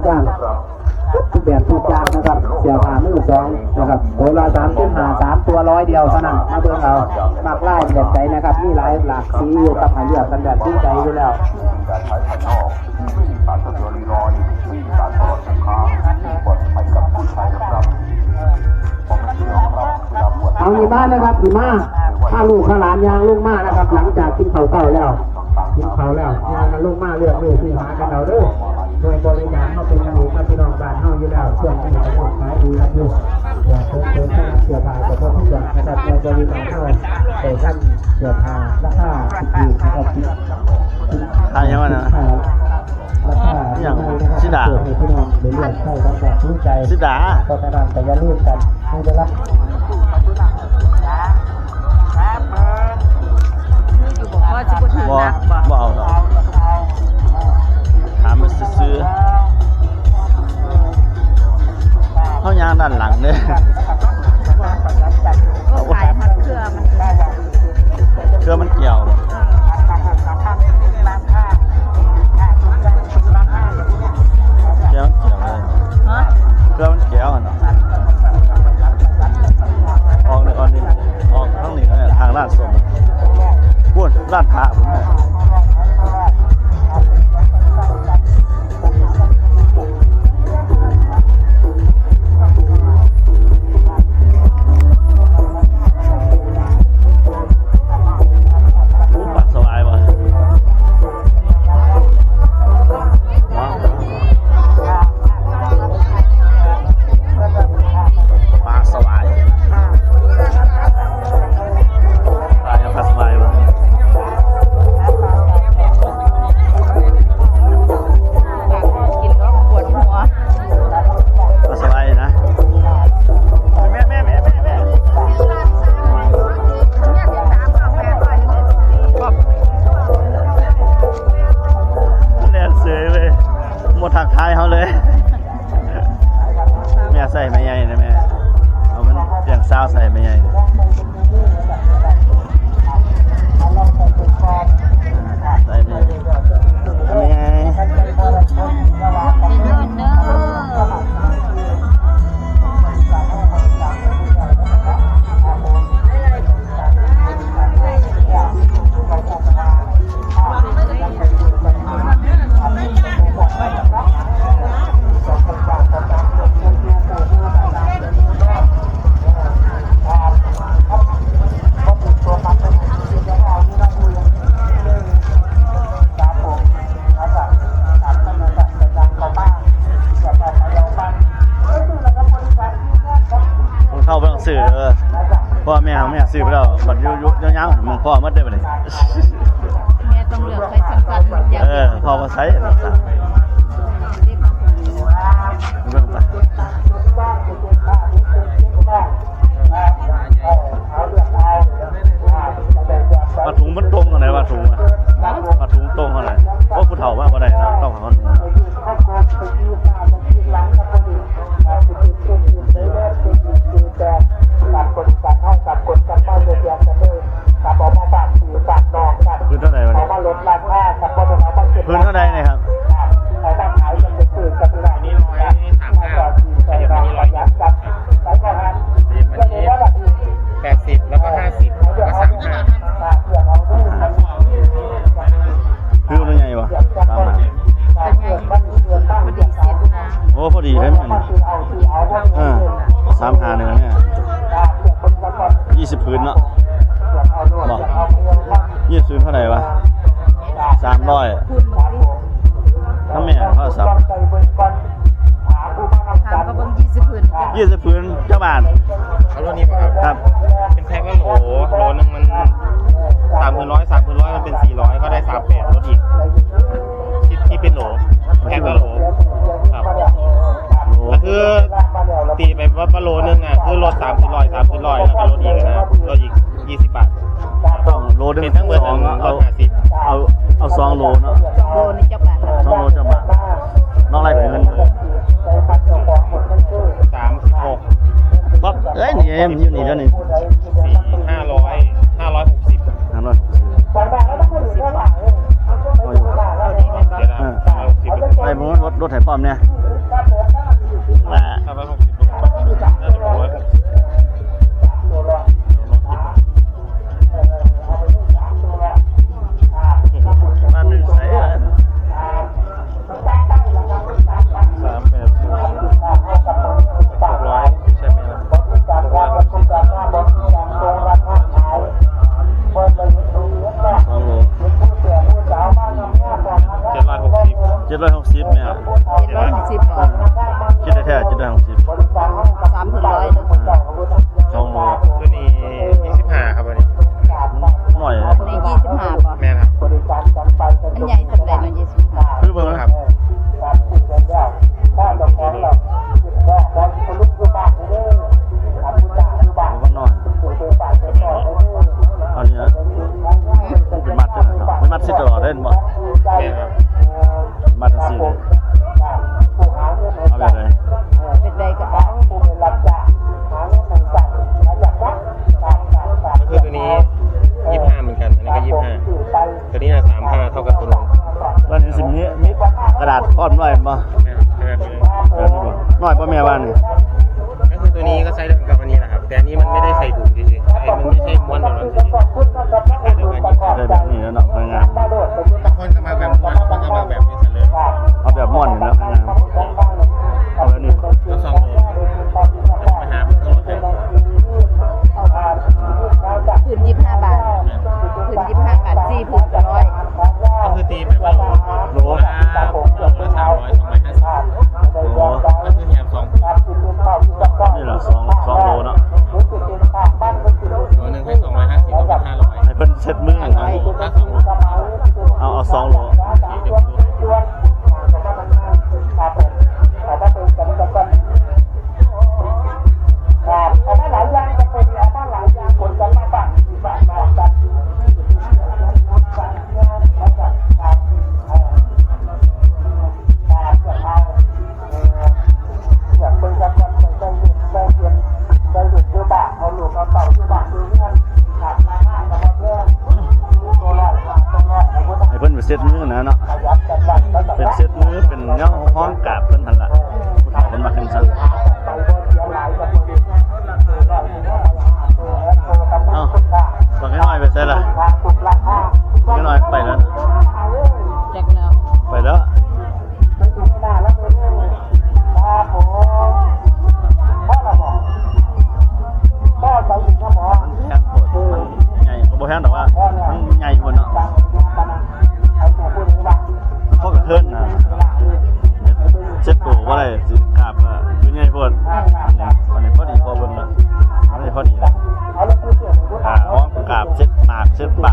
ຢ່າງ ທຸກແບບທຸກຢ່າງນະຄັບ ເສື້ອຜ້າມືສອງນະຄັບ ໂຕລະສາມສິບຫ້າ ສາມຕົວຮ້ອຍດຽວເທົ່ານັ້ນ ມາເບິ່ງເອົາ ມັກລາຍແບບໃດນະຄັບ ມີຫຼາຍຫຼາກສີຢູ່ ກັບໃຫ້ເລືອກກັນແບບຖືກໃຈຢູ່ແລ້ວ. ເອົານີ້ມານະຄັບ ນີ້ມາ ພາລູກພາຫຼານຍ່າງລົງມານະຄັບ ຫຼັງຈາກກິນເຂົ້າເຊົ້າແລ້ວ ກິນເຂົ້າແລ້ວ ຍ່າງກັນລົງມາເລືອກເລກຊື້ຫາກັນເອົາເດີ ໜ່ວຍບໍລິການເຮົາເປັນກັນເອງກັບພີ່ນ້ອງບ້ານເຮົາຢູ່ແລ້ວ ຊ່ວງນີ້ກຳລັງຂາຍດີກັນຢູ່ ຢາກສົ່ງເສີມສະໜັບເສື້ອຜ້າກໍບໍ່ຜິດຫວັງນະຄັບ ໜ່ວຍບໍລິການເຮົາໄດ້ທຳເສື້ອຜ້າລາຄາຖືກໆນະຄັບ ຂາຍຫຍັງວະນະ? ລາຄາ ອີຫຍັງ? ສີດາ ເພື່ອໃຫ້ພີ່ນ້ອງໄດ້ເລືອກໃຊ້ຕາມຄວາມສົນໃຈ ສີດາ ເພາະສະນັ້ນກໍຢ່າລືມກັນ ໃຫ້ໄດ້ຮັບ ບໍ່ ບໍ່ເອົາດອກ ຖາມຊື່ໆ ເຮົາຍ່າງດ້ານຫຼັງເດ້ ເຂົາຂາຍຮອດເຄືອມັນ ເຄືອມັນກ່ຽວ ເອີ ເຄື່ອງມັນກ່ຽວເລີຍ ຮະ ເຄື່ອງມັນກ່ຽວຫັ້ນນະ ອອກນີ້ ອອກນີ້ ອອກທາງນີ້ ເອີ ທາງລານສົມ ພຸ້ນ ລານພະພຸ້ນ. ໂອ້ ປາສະຫວາຍບໍ່? ປາສະຫວາຍ ປາ ປາສະຫວາຍບໍ່? ກິນແລ້ວປວດຫົວ ປາສະຫວາຍນະ ແມ່ ແມ່ ແມ່ ແມ່ ແມ່ ແລ່ນເສີຍເວີຍ ບໍ່ທັກທາຍເຮົາເລີຍ. ແມ່ໃສ່ແມ່ໃຫຍ່ນະແມ່ ເອົາມັນປ່ຽນຊາວໃສ່ແມ່ໃຫຍ່ ໃສ່ແມ່ໃຫຍ່ ແມ່ໃຫຍ່ ເຂົ້າໄປຕ້ອງຊື້ເດີ ເພາະວ່າແມ່ ແມ່ຊື້ໄປແລ້ວ ບັດຢູ່ ຢູ່ຍາວໆ ມັນພໍໝົດເດ້ບັດນີ້ ແມ່ຕ້ອງເລືອກໃຊ້ສຳຄັນຢ່າງ ເອີ ເດີ ພໍບໍ່ໃຊ້ ເບິ່ງໄປ ຜ້າຖົງມັນຕົງຫັ້ນໃດ ຜ້າຖົງ ຜ້າຖົງຕົງຫັ້ນໃດ ໂອ້ ຜູ້ເຖົ້າມາບໍ່ໄດ້ເນາະ ຕ້ອງຫາຜ້າຖົງ. ພື້ນເທົ່າໃດວະນີ້? ພື້ນເທົ່າໃດນີ້ຄັບ? ແປດສິບ ແລ້ວກໍຫ້າສິບ ແລ້ວກໍສາມສິບຫ້າ. ຄືມັນໃຫຍ່ບໍ່? ຕາມມາ ກໍໃຫຍ່ຢູ່ ພໍດີສິບນະ. ໂອ້ ພໍດີເດ້ມັນນີ້ ເອີ ສາມຫ້າໜຶ່ງນີ້ ຍີ່ສິບຜືນເນາະ ບໍ່ ຍີ່ສິບຜືນເທົ່າໃດວະ? ສາມຮ້ອຍ ຖ້າແມ່ນເທົ່າໃດ? ຖາມເຂົາເບິ່ງ ຍີ່ສິບຜືນ ຍີ່ສິບຜືນຈັກບາດ? ເອົາໂລນີ້ບໍ່ຄັບ? ຄັບ ເປັນແພັກລະໂຫຼ ໂລໜຶ່ງມັນສາມຜືນຮ້ອຍ ສາມຜືນຮ້ອຍມັນເປັນສີ່ຮ້ອຍ ກໍໄດ້ສາມແປດ ລົດອີກ ທີ່ ທີ່ເປັນໂຫຼ ແພັກລະໂຫຼ ຄັບ ໂອ້ ກໍຄືຕີໄປວ່າ ວ່າໂລໜຶ່ງນະ ຄືລົດສາມສິບ ຮ້ອຍ ສາມສິບ ຮ້ອຍ ແລ້ວກໍລົດອີກນະ ລົດອີກ ຍີ່ສິບບາດ ຕ້ອງໂລໜຶ່ງ ເປັນທັງໝົດ ສອງ ລົດຫ້າສິບ ເອົາ ເອົາສອງໂລເນາະ ສອງໂລນີ້ຈັກບາດ? ສອງໂລຈັກບາດ? ນ້ອງໄລ່ເປັນເງິນ ສາມສິບຫົກ ປັບເອີຍ ນີ້ມັນຢູ່ນີ້ແລ້ວນີ້ ສີ່ ຫ້າຮ້ອຍ ຫ້າຮ້ອຍຫົກສິບ ຫ້າຮ້ອຍຫົກສິບ ເອົາຢູ່ ເອົາດີແມ່ນບໍ່? ເອີ ຫ້າຮ້ອຍຫົກສິບ ໄລ່ເບິ່ງລົດ ລົດໃຫ້ພ້ອມແດ່. ເຈັດຮ້ອຍຫົກສິບບໍ? ເອີ ຄິດແທ້ໆ ເຈັດຮ້ອຍຫົກສິບ ສາມເປັນຮ້ອຍນະ. ອ່າ ສອງໂລ ຕົວນີ້ຊາວຫ້າ ຄັບ ອັນນີ້ ນ້ອຍ ນີ້ຊາວຫ້າບໍ? ແມ່ນຄັບ. ມັນໃຫຍ່ສ່ຳໃດເນາະ ຊາວຫ້າ? ຄືເບິ່ງນະຄັບ ມັນນ້ອຍ ອັນນີ້ນະ ມັນເປັນມັດຢູ່ນະເນາະ ມັນມັດຊິດຕະຫຼອດເດ້ແມ່ນບໍ່? ແມ່ນຄັບ. ມັດຈັ່ງຊີ້ເດ້ ເອົາແບບໃດ? ແບບໃດກໍເອົາ. ກໍຄືຕົວນີ້ຊາວຫ້າເໝືອນກັນ ອັນນີ້ກໍຊາວຫ້າ ຕົວນີ້ນະ ຊາວຫ້າ ເທົ່າກັບຕົວນັ້ນ. ແລ້ວນີ້ຊິມີ ມີກະດາດພ້ອມດ້ວຍແມ່ນບໍ່? ແມ່ນ ແບບນີ້ເລີຍ. ແບບນີ້ບໍ່? ນ້ອຍບໍ່ແມ່ວ່ານີ້? ກໍຄືຕົວນີ້ກໍໃຊ້ໄດ້ຄືກັນ ອັນນີ້ລະຄັບ ແຕ່ອັນນີ້ມັນໄມ່ໄດ້ໃສ່ຖົງເສຍໆ ມັນໄມ່ໃຊ່ມ້ວນແບບນັ້ນເສຍໆ ລາຄາດຽວກັນຢູ່. ໄດ້ແບບນີ້ແລ້ວເນາະ ງາມ. ບາງຄົນກໍມັກແບບມ້ວນ ບາງຄົນກໍມັກແບບນີ້ຊັ້ນເລີຍ. ເອົາແບບມ້ວນນີ້ແລ້ວ ງາມ. ເອົາແບບນີ້ ລະສອງໂລ ໄປຫາເບິ່ງໂລດເລີຍ. ພື້ນຊາວຫ້າບາດ ພື້ນຊາວຫ້າບາດ ສີ່ພື້ນກໍຮ້ອຍ. ກໍຄືຕີໄປວ່າໂລ ໂລລະ ໂລລະສາມຮ້ອຍ ສອງຮ້ອຍຫ້າສິບ. ໂອ້ ກໍຄືແຖມສອງ ນີ້ລະ ສອງ ສອງໂລເນາະ ໂລໜຶ່ງໃຫ້ສອງຮ້ອຍຫ້າສິບ ສອງພັນຫ້າຮ້ອຍ ໃຫ້ເພິ່ນເຊັດມືໃຫ້ ເອົາ ເອົາສອງໂລ ໂອເຄ ດຽວໃຫ້ເພິ່ນໄປເຊັດມືນະເນາະ ເປັນເຊັດມື ເປັນແນວຮ້ອງກາບເພິ່ນຫັ້ນລະ ຜູ້ເຖົ້າເພິ່ນມັກຈັ່ງຊັ້ນ. ເອົ້າ ບັກນ້ອຍໄປໃສລະ? ບັກນ້ອຍໄປແລ້ວ ຈັກແລ້ວ ໄປແລ້ວ. ມັນແພງໂພດ ມັນໃຫຍ່ ກໍບໍ່ແພງດອກວ່າ ມັນໃຫຍ່ໂພດເນາະ ມັນພໍກະເທີນນະ ເຊັດໂຕບໍ່ໄດ້ ຊິກາບກໍຄືໃຫຍ່ໂພດ. ອັນນີ້ພໍດີພໍເບິ່ງລະ ອັນນີ້ພໍດີລະ ກາບ ຮ້ອງກາບ ເຊັດໝາກ ເຊັດປາ